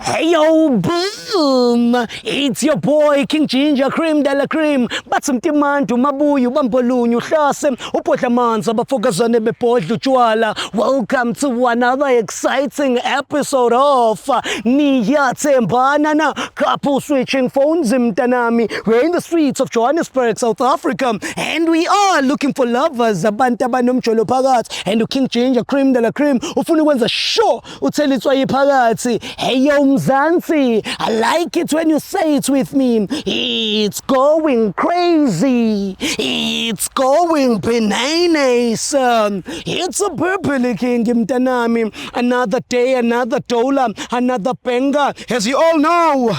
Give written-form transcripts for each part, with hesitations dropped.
Hey yo, boom! It's your boy King Ginger Cream de la Cream. Bathi mtimandu mabuyu bambolunye uhlase ubhodla amanzi abafokazane bebhodla utshwala. Welcome to another exciting episode of Niyathembana na Couple Switching Phones mntanami. We're in the streets of Johannesburg, South Africa, and we are looking for lovers abantu abanomjolo phakathi. And King Ginger Cream de la Cream ufuna ukwenza sure uthela itswayi phakathi. Hey yo Mzansi, I like it when you say it with me. It's going crazy. It's going bananas. It's a purple king mntanami. Another day, another dollar, another banger. As you all know,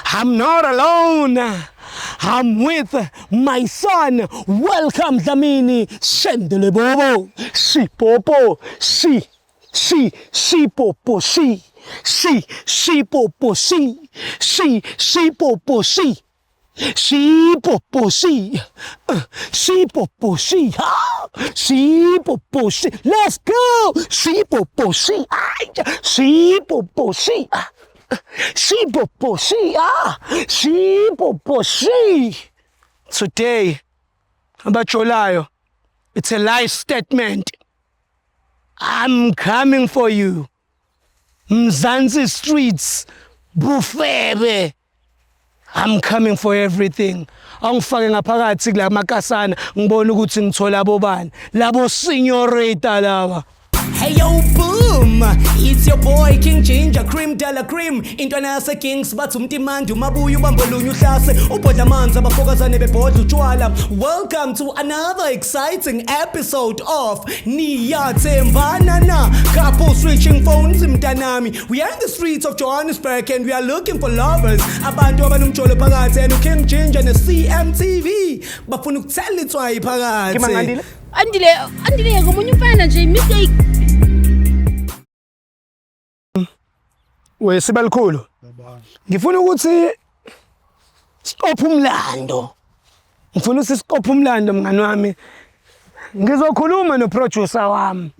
I'm not alone. I'm with my son. Welcome Dlamini. Shendele bobo. Si popo. Si. Si. Si popo. Si. Si. Si popo. Si. Si. Si popo. Si. Si popo si. Si popo si. Ha! Si popo si. Let's go. Si popo si. Ay! Si popo si. Ah. Si popo si. Ah! Si popo si. Today, abajolayo, it's a life statement. I'm coming for you. Mzansi streets, bufebe. I'm coming for everything. Angifake ngaphakathi kula makasana ngibone ukuthi ngithola bobani. Labo señorita laba. Hey yo boom, it's your boy King Ginger Cream de la Cream. Intwana yase Kings bathi umtimandi umabuya ubambolunye uhlase ubhodla amanzi abafokazane bebhodla utshwala. Welcome to another exciting episode of Niyathembana na Couple Switching Phones mntanami. We are in the streets of Johannesburg and we are looking for lovers. Abantu abanomjolo phakathi and King Ginger ne CMTV bafuna ukuthela itswayi phakathi. Kimangandile? Andile, Andile ngomunye umfana nje mistake. Wesibalikhulu. Ngifuna ukuthi siqophe umlando. Ngifuna ukuthi siqophe umlando mngani wami. Ngizokhuluma no producer wami.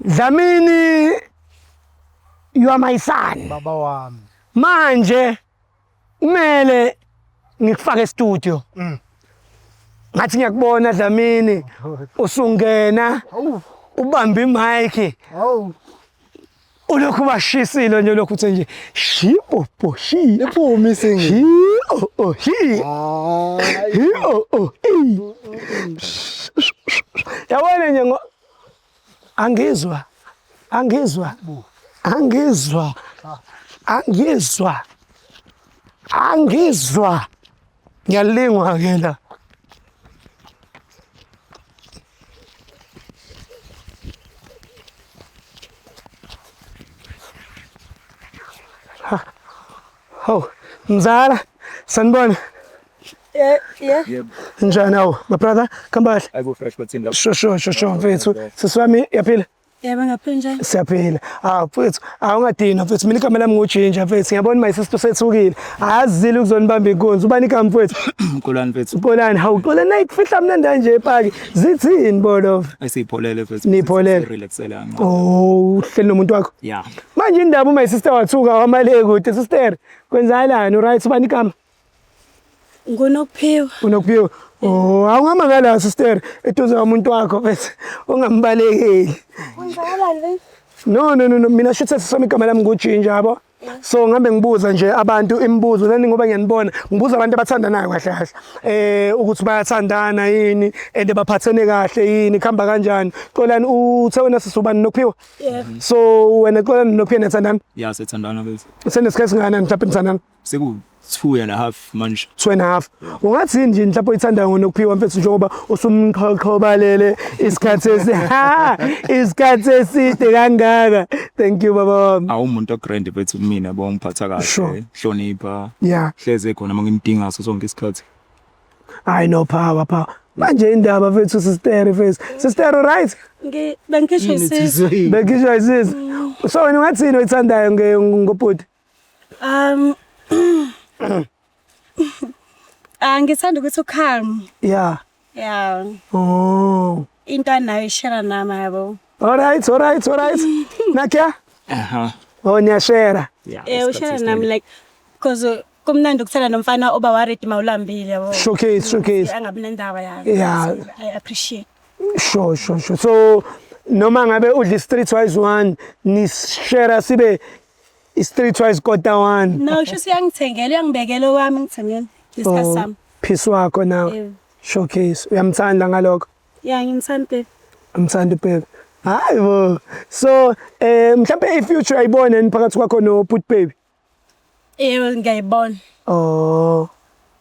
Dlamini, you are my son. Baba wami. Manje kumele ngikufake e-studio. Ngathi ngiyakubona Dlamini usungena ubambe imic Hawu. ulokhu bashisile nje lokhu uthe nje shipopo shi Iphumi singi. shi oh oh shi Hayi. hi oh oh i. Yabona nje angizwa angizwa angizwa angizwa angizwa ngiyalingwa ke la. Hawu mzala, sanibona. Yeah, yeah. Njani? Hawu my brother, khamba kahle? Ayibo fresh, bathini lapho? Sure sure sure sure mfethu, sisi wami yaphila? Yebo, ngaphila njani? Siyaphila. Ah mfethu, awungadinwa mfethu, mina igama lami nguJinja mfethu. Ngiyabona my sister usethukile. Azile ukuzonibamba inkunzi. Ubani igama mfethu? Mkolani mfethu. Xolani, hawu Xolani, nayikufihla mnandi kanje epaki. Zithini bodo? Ayisipholele mfethu. Nipholele. Relaxela. Oh, uhleli nomuntu wakho. Yeah. Manje indaba my sister wathuka wamale kude. Sister, kwenzakalani? Right, ubani igama? Ngunokuphiwa. Unokuphiwa. Oh, awungamangala sister, eduze komuntu wakho mfethu. Ungambalekeli. Kwenzakalani le? No no no no, mina shithe sisami igama lami nguJinja yabo. So ngihambe ngibuza nje abantu imibuzo nani ngoba ngiyanibona ngibuza abantu abathandanayo kahle kahle ukuthi bayathandana yini and baphathene kahle yini, kuhamba kanjani. Xolani, uthe wena sisubani nokuphiwa? Yeah. So wena Xolani nokuphiwa niyathandana? Yeah, sithandana mfethu. Senesikhathi singakanani mhlawumbe nithandana? Seku 2.5 manje. 2.5. Ungathini nje mhlawumbe oyithandayo ngonokuphiwa mfethu njengoba usumqhoqhobalele isikhathi esi ha isikhathi eside kangaka? Thank you baba wami. Awumuntu ogrand mfethu kumina yabo, ngiphatha kahle, Sure. hlonipha. Yeah. Hleze khona mangimdinga ngaso sonke isikhathi. I know power power. Manje indaba mfethu sister mfethu. Sister, right? Ngi bengikhishwa isisu. Bekishwa isisu. So wena ungathini oyithandayo ngobhuti? Ah, ngithanda ukuthi ucalm. Yeah. Yeah. Oh. Into anayo ishare nami yabo. All right, all right, all right. Nakia? Aha. Oh, niyashare. Yeah. Eh, ushare nami like because kumnandi ukuthela nomfana oba worried mawulambile yabo. Showcase, showcase. Angabi nendaba yakhe. Yeah. So, I appreciate. Sure. So noma ngabe udla streetwise 1 nishare sibe streetwise quarter 1. No, sho siyangithengela, uyangibekela owami ngithengela. Isikhathi sami. Peace wakho nawe. Yebo. Showcase. Uyamthanda ngalokho. Yeah, ngimthanda. Umthanda baby. Hayi bo. So mhlambe i-future ayibona yini phakathi kwakho no Put Baby? Yebo, ngiyayibona. Oh.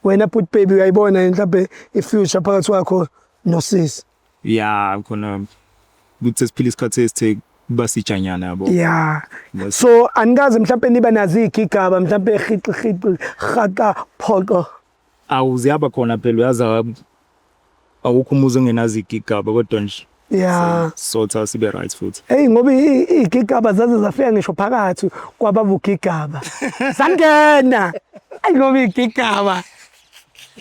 Wena Put Baby uyayibona yini mhlambe i-future phakathi kwakho nosisi? Yeah, khona ukuthi sesiphila isikhathi esithe kuba sijanyana yabo. Yeah. Yes. So anikaze mhlambe niba nazi igigaba mhlambe hiqi hiqi haqa phoqo. Awu ziyaba khona phela uyazi awukho umuzi ongenazo igigaba kodwa nje Yeah. sotha sibe right futhi. Hey ngoba igigaba zaze zafika ngisho phakathi kwababugigaba. Sangena. Ayi ngoba igigaba.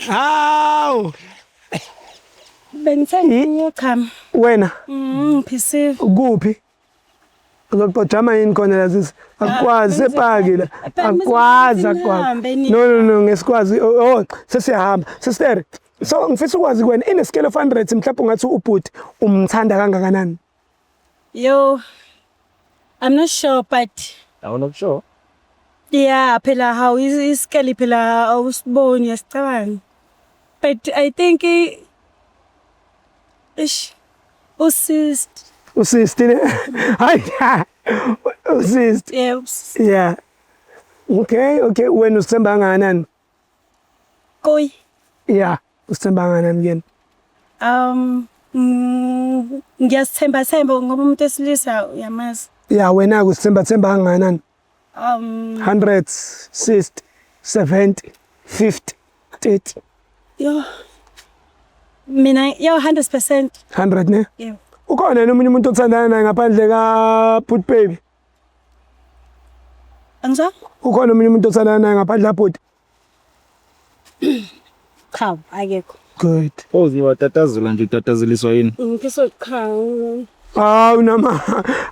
Hawu. Bengithe ngiyochama. Wena Phisiwe. kuphi? Uzoqojama yini khona la sisi? Akwazi sepaki la. Akwazi akwazi. No no no ngesikwazi. Oh, sesiyahamba. Sister, so ngifisa ukwazi kuwena in a scale of 100 mhlawumbe ungathi ubhuti umthanda kangakanani? Yo. I'm not sure but I'm not sure. yeah, phela how isikali phela awusiboni yasicabanga. But I think ish usist Usist ne? Hayi. Usist. yeah, Yeah. Okay, okay. Wena usithemba kangakanani? koi. Yeah, usithemba kangakanani kuyena? Ngiyasithemba themba ngoba umuntu esilisa uyamazi. Yeah, wena usithemba themba kangakanani? 100, 60, 70, 50, 30, Yo. Mina yo 100%. 100 ne? Yeah. Ukhona yini omunye umuntu othandana naye ngaphandle ka Put Baby? Angizwa? Ukhona omunye umuntu othandana naye ngaphandle ka Put? Cha, akekho. Good. Oh, ziwatatazela nje utatazeliswa yini? Ngifisa cha. Hawu nama.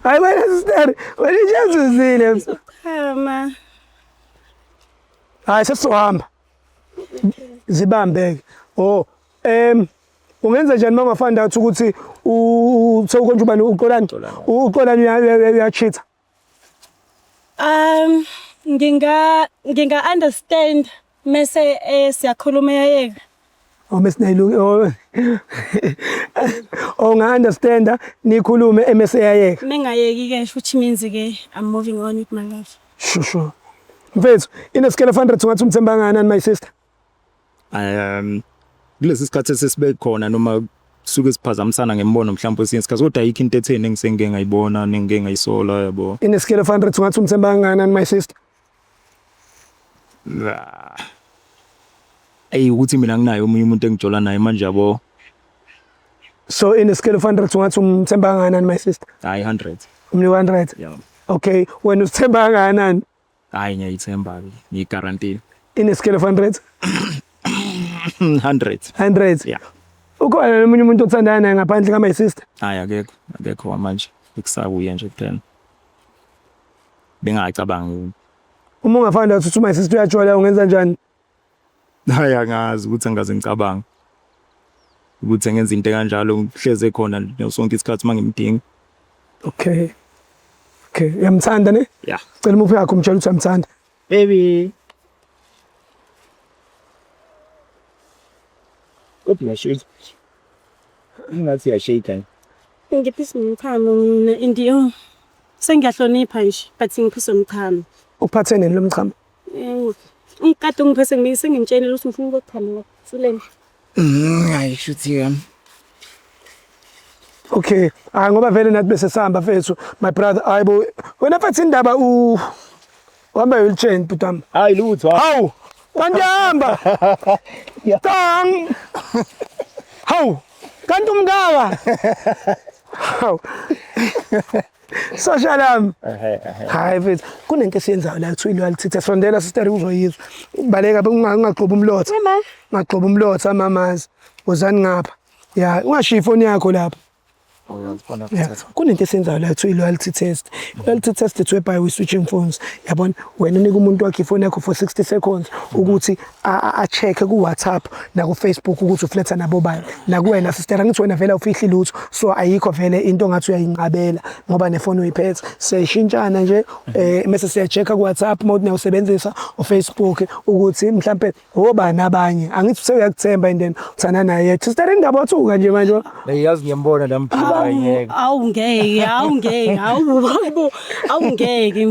Hayi wena sister, wena nje Cha ma. Hayi sesizohamba. Zibambeke. Oh, ungenza njani uma ungafind out ukuthi sewukonje ubani uXolani? UXolani uyacheat. Nginga understand mase siyakhuluma yayeka. Oh mesinayilungi. Oh. Oh nga understand nikhulume emese yayeka. Mengayeki ke which means ke I'm moving on with my life. Sure sure. Mfethu, in a scale of 100 ungathi umthemba kangakanani my sister? Kulesi sikhathi esesibe khona noma suke siphazamisana ngembono mhlawumbe kwesinye isikhathi kodwa ayikho into etheni engisengike ngayibona nengike ngayisola yabo. In a scale of 100 ungathi umthemba kangakanani my sister? Ey ukuthi mina nginayo omunye umuntu engijola naye manje yabo. So in a scale of 100 ungathi umthemba kangakanani my sister? Hayi 100. Umnika 100. Yeah. Okay, wena usithemba kangakanani? Hayi ngiyayithemba ke, ngiyigarantile. In a scale of 100? 100. 100. Yeah. Ukhona nomunye umuntu othandana naye ngaphandle ka my sister? Hayi akekho, akekho manje. Kusabuye nje kuphela. Bengacabangi. Uma ungafind out ukuthi my sister uyajola ungenza njani? Hayi angazi ukuthi angaze ngicabanga. Ukuthi ngenza into kanjalo ngihleze khona sonke isikhathi mangimdinga. Okay. Okay, uyamthanda ne? Yeah. Cela umuphi yakho umtshela ukuthi uyamthanda. Baby. Kodwa uyashake. Ingathi uyashake. Ngiphisa umchamo mina indiyo. Sengiyahlonipha nje but ngiphisa umchamo. Uphathe nini lo mchamo? Ngikade ngiphese ngibise ngimtshelile ukuthi ngifuna ukuchama suleni. Hayi shuthi yami. Okay, ah ngoba vele nathi bese sihamba mfethu, my brother, hayibo. Wena mfethu indaba u uhamba wheelchair bhuti wami. Hayi lutho. Hawu, kanti hamba. Tang. Hawu, kanti umngaka. Hawu. Social yami. Hayi mfethu, kunento esiyenzayo la kuthiwa i-loyalty test. Sondela sister uzoyizwa. Baleka ungagxoba umlotha. Ungagxoba umlotha mamazi. Wozani ngapha. Ya, ungashiyi ifoni yakho lapha. Yeah. Kunento esenzayo la ethiwa i-loyalty test. Loyalty test, it's whereby we switching phones. Yabona, wena unika umuntu wakhe ifoni yakho for 60 seconds ukuthi a-check ku-WhatsApp naku-Facebook ukuthi ufletha nabo bani. Nakuwena sister, angithi wena vele awufihli lutho, so ayikho vele into ongathi uyayinqabela ngoba nefoni uyiphethe. Siyayishintshana nje, mase siya-check-a ku-WhatsApp uma uthi niyawusebenzisa u-Facebook ukuthi mhlampe obani abanye. Angithi usewuyakuthemba and then uthanda naye. Sister, indaba wathuka nje manje. Yazi ngiyambona la mphila ngeke. Awungeke, awungeke, awu awungeke.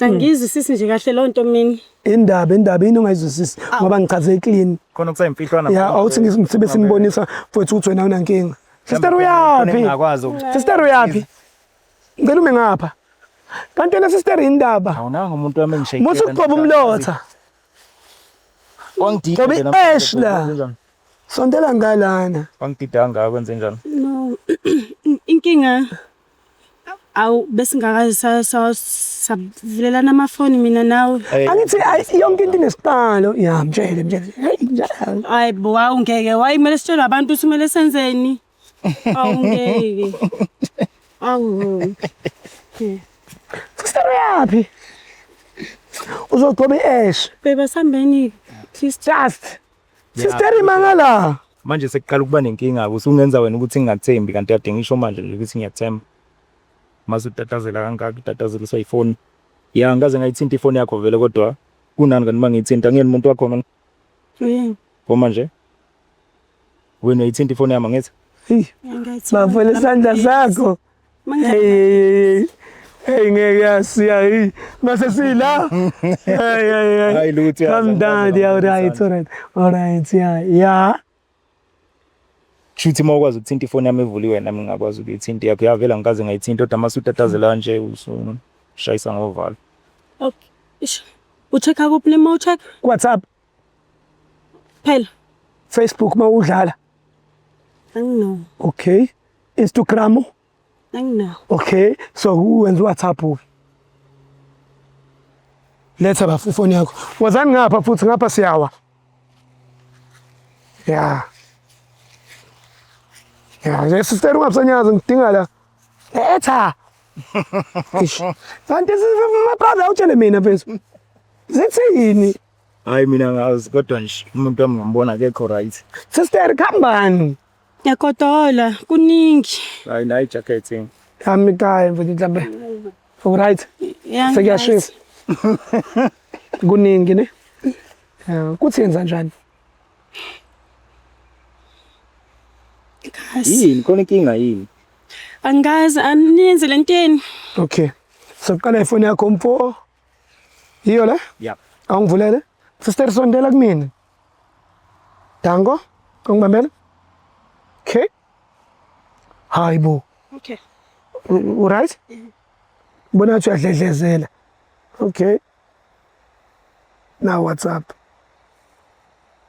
Angizwisisi nje kahle loo nto mina. Indaba yini ongayizwisisi ngoba ngichaze clean. Khona kusayimfihlwana. Ya, awuthi ngisibe simbonisa futhi ukuthi wena unankinga. Sister, uyaphi? Ngingakwazi ukuthi Sister, uyaphi? Ngicela ume ngapha. Kanti wena sister, indaba. Awunanga umuntu wami engishake. Muthi ukuqoba umlotha. Wangidida. Qoba i-ash la. Sondela ngalana. Wangidida kangaka, kwenze njani? No. Inkinga awu besingakaze savulelana amafoni mina nawe. Angithi yonke into inesiqalo. Ya, mtshele mtshele. Hey, njalo. Hayi bo, awungeke. Why kumele sitshele abantu ukuthi kumele senzeni? Awungeke. Awu. Sister, uyaphi? Uzogcoba i-ash. Beba sambeni. Please. Just. Sister, imangala. Manje sekuqala ukuba nenkinga, usungenza wena ukuthi ngingakuthembi kanti kade ngisho manje nje ukuthi ngiyakuthemba. Mase utatazela kangaka, utatazeliswa ifoni. Ya, ngikaze ngayithinta ifoni yakho vele, kodwa kunani kanti uma ngiyithinta ngiyena umuntu wakho mina. Yeah. Ngoba nje wena uyayithinta ifoni yami, angithi? Hey, bafole isandla sakho. Hey, hey, ngeke yasiya, hey. Mase sila. Hey, hey, hey. Hayi lutho, yazi, Calm down, yeah, all right, all right. All right, yeah. Yeah. Kushuthi uma ukwazi ukuthinta ifoni yami evuliwe, nami ngingakwazi ukuyithinta yakho. Ya, vele angikaze ngayithinta, kodwa mase utatazela kanje usushayisa ngovalo. Okay. Ish. U-check-a kuphi le ma u-check? WhatsApp, Phela. Facebook mawudlala. Anginawo. Okay. Instagram. Anginawo. Okay. So wenza WhatsApp. Letha bafu ifoni yakho. Wazani ngapha futhi, ngapha siyawa. Ya. Ya, nje sister ungabusanyazi, ngidinga la. Letha. Ish. Kanti my brother, utshele mina mfethu. Zithini? Hayi, mina ngazi, kodwa nje umuntu wami ngambona akekho right. Sister, khambani. Ngiyagodola kuningi. Hayi, nayi jacket. Yami kaya mfethu mhlambe. Alright. Yeah. Sekuyashisa. Kuningi ne? Ya, kuthi yenza njani? Yini, khona inkinga yini? Angazi, aniyenze lenteni. Okay. Soqala ifoni yakho mfo. Yiyo le? Yeah. Awungivulele. Sister, sondela kumina. Dango, ungibambele. Okay. Hayi bo. Okay. U right? Bona ngathi uyadledlezela. Okay. Now WhatsApp.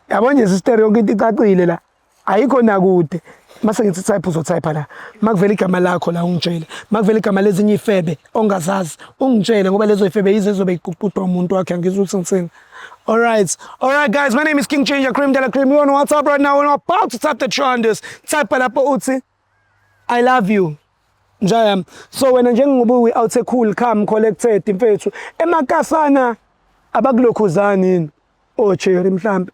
Yabo nje sister, yonke into icacile la. Ayikho nakude. Mase ngithi type, uzotype la. Makuvela igama lakho la, ungitshele. Makuvela igama lezinye ifebe ongazazi, ungitshele ngoba lezo ifebe yizo ezobe iququdwa umuntu wakhe, angizwa ukuthi ngithini. All right. All right guys, my name is King Changer Cream de la Cream. We're on WhatsApp right now. We're about to type the trenders. Type lapho uthi "I love you." Njayami. So wena njengoba uyi out cool, calm, collected mfethu. Emakasana abakulokhuzani yini? Ocherry mhlambe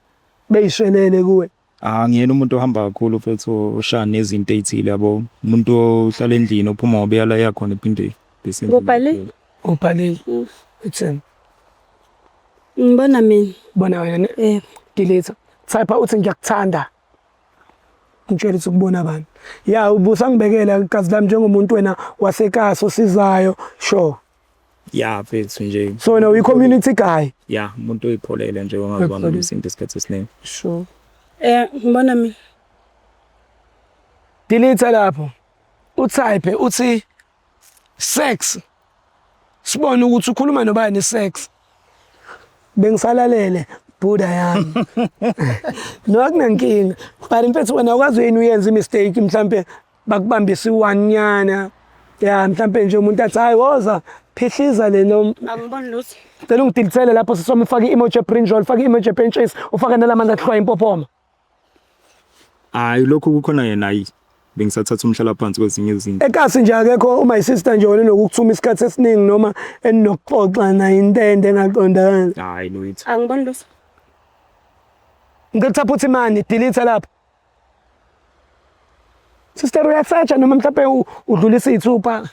beyishelele kuwe. Ah, ngiyena umuntu ohamba kakhulu mfethu, oshaya nezinto ey'thile, yabo. Umuntu ohlala endlini, ophuma ngoba la yakhona ephinde bese. Ngobhale? Ubhalile. Uthini? Ngibona mina. Bona wena ne? Eh. Delete. Type uthi "Ngiyakuthanda." Ngitshela ukuthi ukubona bani. Ya, ubusangibekela igazi lami njengomuntu wena wasekasi osizayo. Sure. Ya mfethu nje. So wena uyi community guy. Ya, umuntu oyipholele nje, ongazibona izinto isikhathi esiningi. Sure. Eh, ngibona mina. Delete lapho. Utype uthi "sex." Sibone ukuthi ukhuluma nobani sex. Bengisalalele buda yami. No, akunankinga. But mfethu, wena ukwazi yini uyenza imistake, mhlambe bakubambisa i-one nyana. Ya, mhlambe nje umuntu athi, "Hayi, woza phihliza le no." Angiboni lutho. Cela ungidilithele lapho sisoma, ufake i-emoji brinjal, ufake i-emoji pentshisi, ufake nalamanzi ahlwa impophoma. Hayi, lokhu kukhona yena, ayi. Bengisathatha umhlalaphansi kwezinye izinto. Ekasi nje akekho uma sister nje wena nokukuthuma isikhathi esiningi noma eninokuxoxa naye intende engaqondakali. Hayi lutho. Angiboni lutho. Ngicela uthapha uthi mani delete lapha. Sister uyasearcha noma mhlawumbe udlulisa iy'thupha.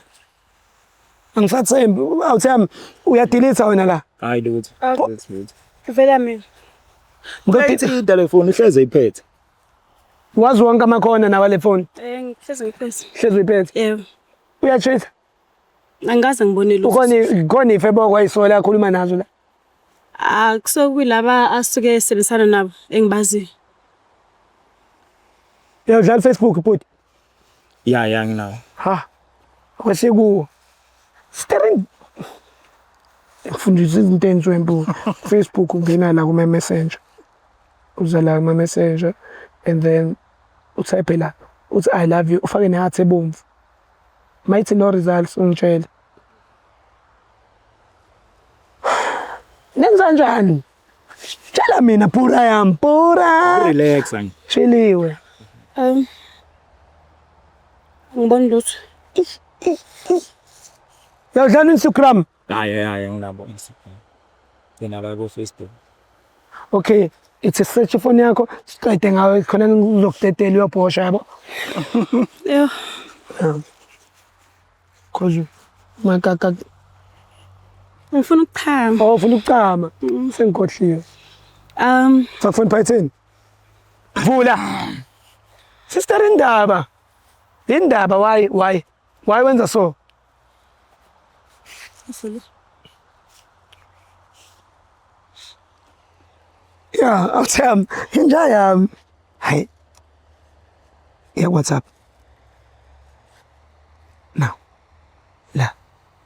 Angisathembi awuthi yami uyadelete wena la. Hayi lutho. Ah. Lutho lutho. Vela mina. Ngicela Uyayithinta le phone ihleze iphethe. wazi wonke amakhona nawa le phone. Ngihlezi ngiphethe. Hlezi uyiphethe. Yebo. Uyacheat. Angikaze ngibone lutho. Ukhona khona ifebo kwayisola akhuluma nazo la. Ah, kusuke kuyilaba asuke esebenzisana nabo engibaziyo. Uyadlala Facebook bhuti. Ya ya nginawo. Ha. Kwesekuwo. Steering ngifundisa izinto enziwempu. Facebook ungena la kuma Messenger. Uza la kuma Messenger and then utype la uthi I love you ufake neheart ebomvu. Mayithi no results ungitshele. Nenza njani? Tshela mina pura yami, pura. Relax nje. Sheliwe. Angiboni lutho. Uyawudlala Instagram? Hayi hayi nginabo Instagram. Nginabo ku Facebook. Okay, it's a search phone yakho siqede ngawe khona ngizokudedela uyobhosha yabo. Yebo. Cause makaka Ngifuna ukuchama. oh ufuna ukucama sengikhohliwe. Sakufuna Python. Vula. Sister indaba. Indaba why why wenza so? Ngifuna. Yeah, awuthami inja yami. Hayi. Yeah, WhatsApp. Now. La.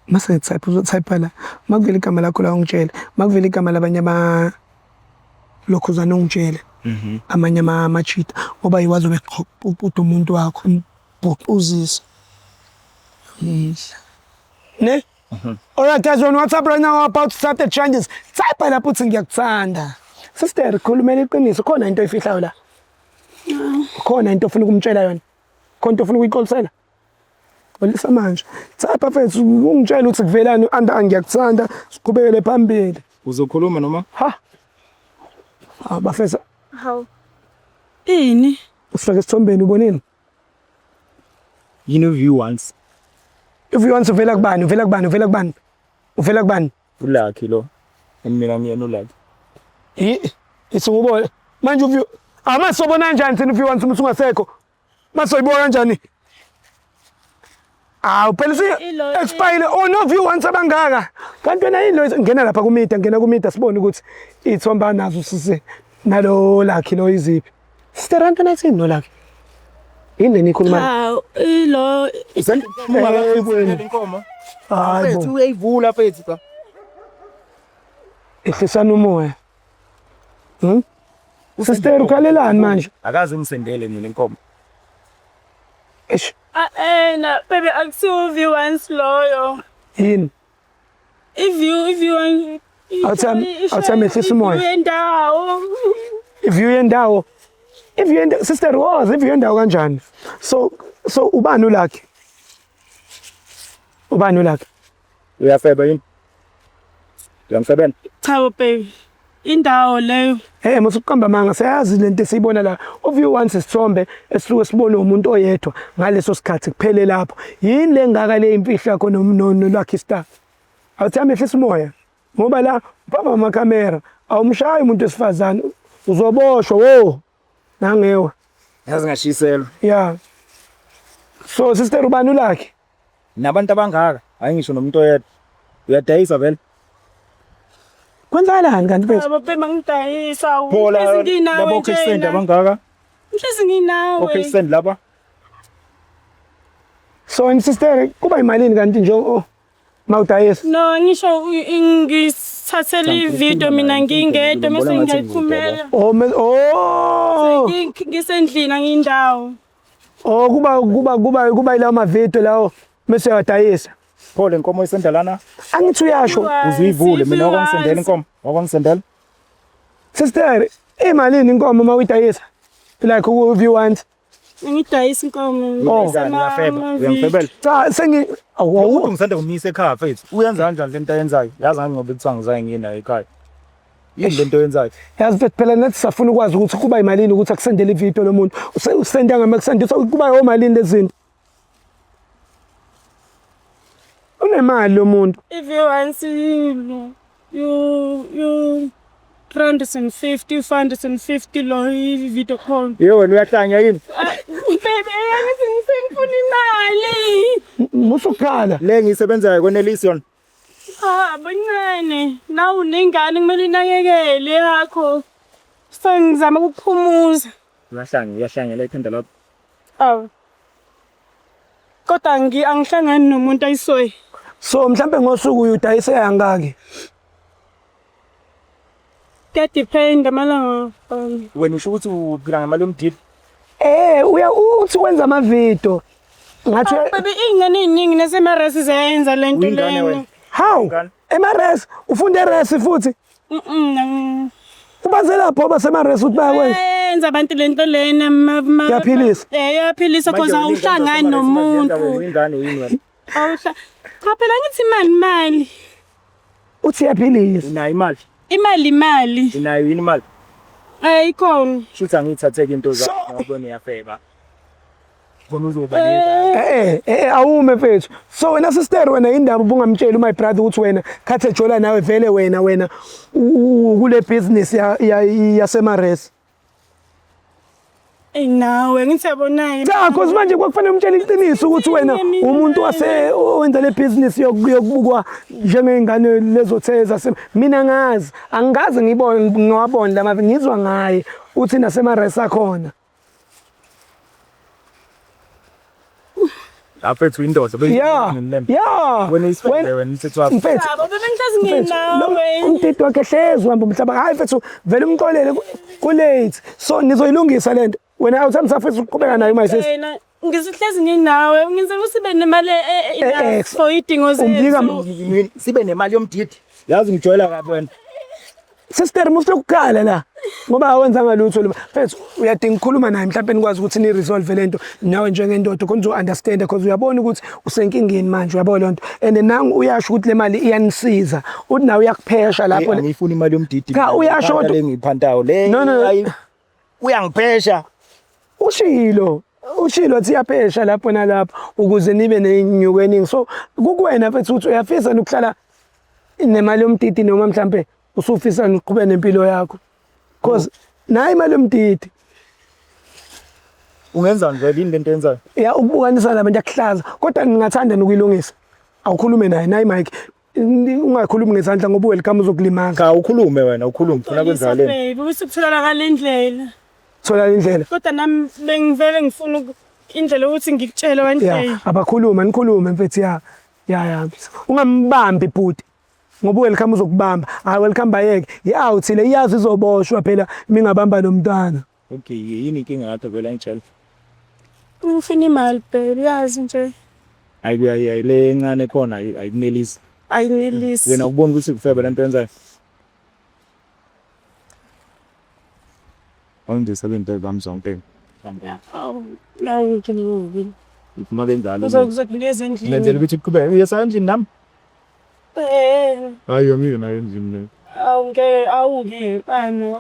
Mase ngitype uzotype la. Makuvela igama lakho la ungitshele. Makuvela igama labanye aba lokhuzana ungitshele. Amanye amachita ngoba yiwazi beqhuquda umuntu wakho umbhuquzisa. Ne? Alright guys, on WhatsApp right now about to start the challenges. Type lapho uthi ngiyakuthanda. Sister, khulumela iqiniso khona into oyifihlayo la. Khona into ofuna ukumtshela yona. Khona into ofuna ukuyixolisela. Xolisa manje. Type mfethu ungitshela ukuthi kuvelani anda ngiyakuthanda siqhubekele phambili. Uzokhuluma noma? Ha. Ah bafethu Hawu. Ini? usifake esithombeni ubonile? You know view once. If you want uvela kubani, uvela kubani, uvela kubani? Uvela kubani? Ulucky lo. And mina ngiyena ulucky. Yi isingubona. Manje uview amasobona kanjani thina if you want umuntu ungasekho? Masoyibuka kanjani? Awu phela si expire oh no view once abangaka. Kanti wena yini lo ngena lapha ku media, ngena ku media sibone ukuthi ithomba nazo sise nalo Lucky lo iziphi. Sister Antona ithini no Lucky? Yini le nikhuluma? Hawu, ilo Inkomo. Hayi bo. Uyayivula mfethu cha. Ehlisana umoya. Sister ukhalelani manje? Akaze ngisendele mina inkomo. Eish, Ah, na baby akusiwo view once loyo. yini? If you want Awuthami ehlisa umoya. Yendawo. Iview yendawo. Iview yendawo sister was iview yendawo kanjani? So ubani uLucky? Ubani uLucky? Uyafeba yini? Uyangifebela? Cha bo baby. Indawo leyo. Hey musukuqamba manga siyazi lento esiyibona la. Uview once isithombe esisuke sibone umuntu oyedwa ngaleso sikhathi kuphele lapho. Yini lengaka le imfihlo yakho no Lucky Star? Awuthami ehlisa umoya. Ngoba la phambi amakhamera awumshayi umuntu wesifazane uzoboshwa wo nangewa. Yazi ngashiselwa. Yeah. So sister ubani uLucky? Nabantu abangaka, hayi ngisho nomuntu oyedwa. Uyadayisa vele. Kwenzakalani kanti mfethu? Cha bo baby ngidayisa. Phola nginawe labo Christian abangaka. Mhlezi nginawe. Okay send laba. So sister kuba imalini kanti nje oh mawudayisa? No, ngisho ngisithathele ivideo mina ngingedwa mase ngiyayithumela. Oh oh Ngisendlini angindawo. oh kuba ilawo mavideo lawo bese uyadayisa. Pho le nkomo isenda lana Angithi uyasho uzuyivule mina wakwangisendela inkomo. Wakwangisendela. sister imalini inkomo mawuyidayisa? Like if you want. Ngidayisa inkomo. Oh. Uyafeba, uyangifebela. Cha sengi awu Umuntu ngisanda kumisa ekhaya mfethu. Uyenza kanjani lento ayenzayo? Yazi ngani ngoba kuthiwa ngizange ngiye nayo ekhaya. Yini lento oyenzayo? Yazi mfethu, phela nathi safuna ukwazi ukuthi kuba imalini ukuthi akusendele ividiyo lo muntu. Usenda ngama kusendisa kuba yomalini lezi zinto. Unemali lo muntu. If you want you 350 450 lo i-video call. Yebo wena uyahlanya yini? Baby, angithi ngisengifuna imali. Musukhala. Le ngiyisebenzayo kwenelisi yona. Ah, bancane. Nawe unengane kumele inakekele yakho. So ngizama ukukuphumuza. Uyahlanya, uyahlanya la ekhanda lakho. Awu. Kodwa angihlangani nomuntu ayisoyi. So mhlambe ngosuku uyudayisa kangaki? Kuyadepend amalanga. Wena usho ukuthi uphila ngemali yomdili? Uya uthi wenza amavidiyo. Ngathi Baby, iy'ngane ey'ningi nasemaresi ziyayenza le nto Uyingane lena. wena. how? Ingane. Emares ufunda eres futhi. Ubaze lapho basemares ukuthi bayakwenza. Yenza abantu le nto lena. Iyaphilisa. Iyaphilisa cause awuhlangani nomuntu. Uyingane yini wena? Cha phela ngithi imali imali. Uthi iyaphilisa. Unayo imali? Imali imali. Unayo yini imali? Ayikhona. Shuthi angiyithatheki into zakho ngoba uyafeba. Khona uzoba nengane. Awume mfethu. So wena sister, wena indaba ubungamtsheli my brother ukuthi wena khathe jola nawe vele wena kule business yaseMares. Ey nawe ngithi yabona. Cha, cause manje kwakufanele umtshele iqiniso ukuthi wena umuntu wase owenza le business yokubukwa njengengane lezotheza. Mina ngazi, angikaze ngibone ngiwabone lama, ngizwa ngaye uthi naseMares akhona. Mfethu indoda. Yeah. Yeah. Wena isifebe wena umthetho wakho. Mfethu. Baba bengihlezi nginawe. Umthetho wakhe hlezi uhamba umhlaba. Hayi mfethu vele umxolele ku late. So nizoyilungisa lento. Wena awuthanda safisa ukuqhubeka nayo my sister. Wena ngisihlezi nginawe ngizela ukuthi sibe nemali enough for idingo zethu. Sibe nemali yomdidi. Yazi ngijwayela kabi wena. Sister musukukhala la ngoba awenzanga lutho lo mfethu, uyadinga ukukhuluma naye mhlawumbe nikwazi ukuthi ni resolve lento nawe njengendoda khona uzo understand because uyabona ukuthi usenkingeni manje, uyabona lonto and nangu uyasho ukuthi le mali iyanisiza, uthi nawe uyakuphesha lapho. Angifuni imali yomdidi. Cha uyasho kodwa le ngiphantayo le. No no. Uyangiphesha. Ushilo athi iyaphesha lapho nalapho ukuze nibe nenyuko eningi. So kukuwena mfethu ukuthi uyafisa nokuhlala nemali yomdidi noma mhlambe usufisa uqhubeke nempilo yakho because nayi imali yomdidi. Ungenzani vele yini lento yenzayo? Ya ukubukanisa nabantu yakuhlaza kodwa ngingathanda nokuyilungisa. Awukhulume naye nayi mic, ungakhulumi ngezandla ngoba welcome uzokulimaza. Cha ukhulume wena, ukhulume ufuna kwenzakaleni. Baby usukutholakala indlela. Thola indlela. Kodwa nami bengivele ngifuna indlela ukuthi ngikutshele one day. Abakhuluma nikhulume mfethu ya. Ya. Ungambambi bhuti. Ngoba welcome uzokubamba. Hayi welcome bayeke. I-out le iyazi izoboshwa phela mingabamba nomntwana. Okay, yini inkinga yakho vele ngitshela? Ufuna imali baby, yazi nje. Hayi le encane khona ayikunelisi. Ayinelisi. Wena ubona ukuthi kufebe lento yenzayo. Awundisebe into zami zonke. Awu, la ngikubi. Uma benzalo. Uzokunikeza endlini. Ngenzela ukuthi uqhubeke. Uyesa endlini nami? Eh. Hayi angiyona nayo endlini le. Awungeke, awungeke bani.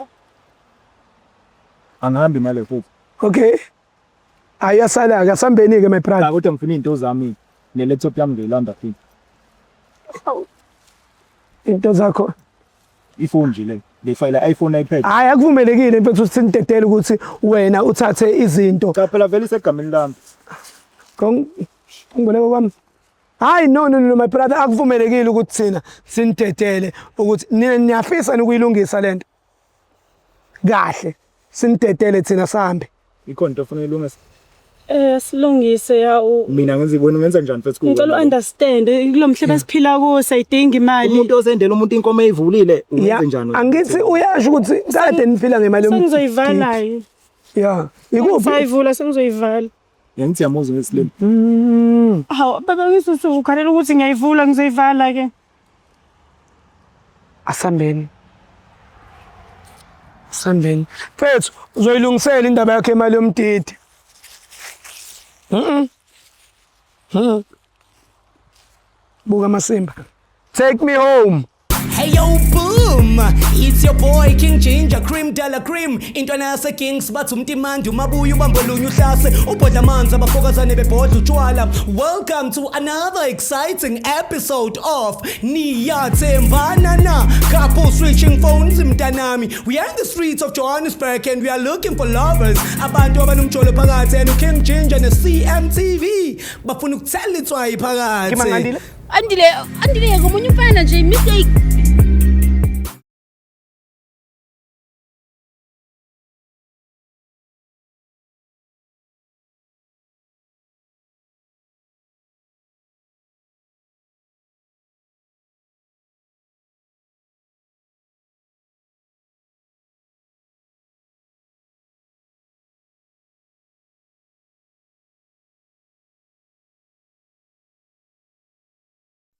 Angihambi imali futhi. Okay. Ayasala ke asambeni ke my brother. Cha kodwa ngifuna izinto zami ne laptop yami ngiyilanda futhi. Into zakho ifoni nje le. Le file iPhone iPad. Hayi akuvumelekile mfethu ukuthi sinidedele ukuthi wena uthathe izinto. Cha phela vele isegameni lami. Ngiboneka kwami. Hayi no no no my brother, akuvumelekile ukuthi thina sinidedele ukuthi nina niyafisa ukuyilungisa lento. Kahle sinidedele thina sihambe. Ikhona into ofuna uyilungisa? Silungise ya Mina ngenza ibona ngenza njani mfethu? Ngicela understand kulomhlaba esiphila kuwo sayidinga imali. Umuntu osendela umuntu inkomo eyivulile uyenze njani? Angithi uyasho ukuthi kade niphila ngemali yomdidi. Sengizoyivala. Ya, ikuphi? Sayivula sengizoyivala. Ngithi yamuzwa ngesilimo. Hawu baba ngisusu ukhalela ukuthi ngiyayivula ngizoyivala ke. Asambeni. Asambeni. Mfethu uzoyilungisela indaba yakhe imali yomdidi. Buka amasimba. Take me home. Hey yo boom, it's your boy King Ginger Cream Della Cream. Intwana yase Kings bathi umtimandi umabuya ubambolunye uhlase ubhodla amanzi abafokazane bebhodla utshwala. Welcome to another exciting episode of Niyathembana Na. Couple switching phones mntanami. We are in the streets of Johannesburg and we are looking for lovers. Abantu abanomjolo phakathi and King Ginger ne CMTV bafuna ukuthela itswayi phakathi. Andile, Andile, ngomunye umfana nje mistake.